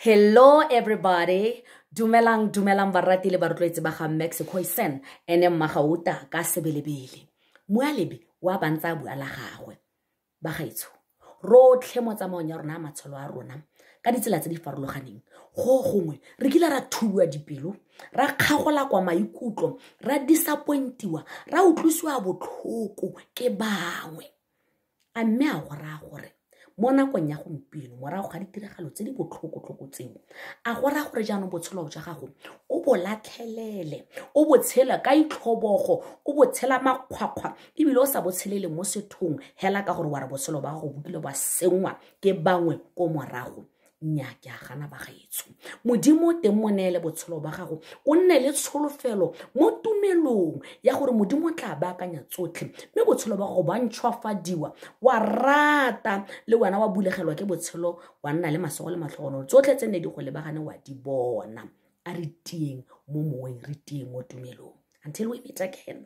Hello everybody. Dumelang dumelang barati le barotloetsi ba ga Max Khoisan ene Mmagauta ka sebelebele. Moalebe wa bantsa a bua la gagwe. Bagaetsho, rotlhe mo tsamaong ya rona ya matshelo a rona ka ditsela tse di farologaneng go gongwe re kile ra thubiwa dipelo, ra kgagola kwa maikutlo, ra disappointiwa, ra utlwisiwa botlhoko ke bangwe. A mme a go raya gore mo nakong ya gompieno, morago ga ditiragalo tse di botlhoko-tlhoko tseo, a go raya gore jaanong botshelo jwa gago o bo latlhelele, o bo tshela ka itlhobogo, o bo tshela makgwakgwa, ebile o sa bo tshelele mo sethong hela ka gore wa re botshelo ba gago bo kile ba senngwa ke bangwe ko morago? Nnyaa, ke a gana bagaetsho. Modimo o teng, mo neele botshelo ba gago, o nne le tsholofelo mo tumelong ya gore Modimo o tla baakanya tsotlhe, mme botshelo ba gago ba ntšhwafadiwa, wa rata le wena wa bulegelwa ke botshelo, wa nna le masego le matlhogonolo, tsotlhe tse ne di go lebagane wa di bona. A re tieng mo moweng, re tieng mo tumelong. Until we meet again.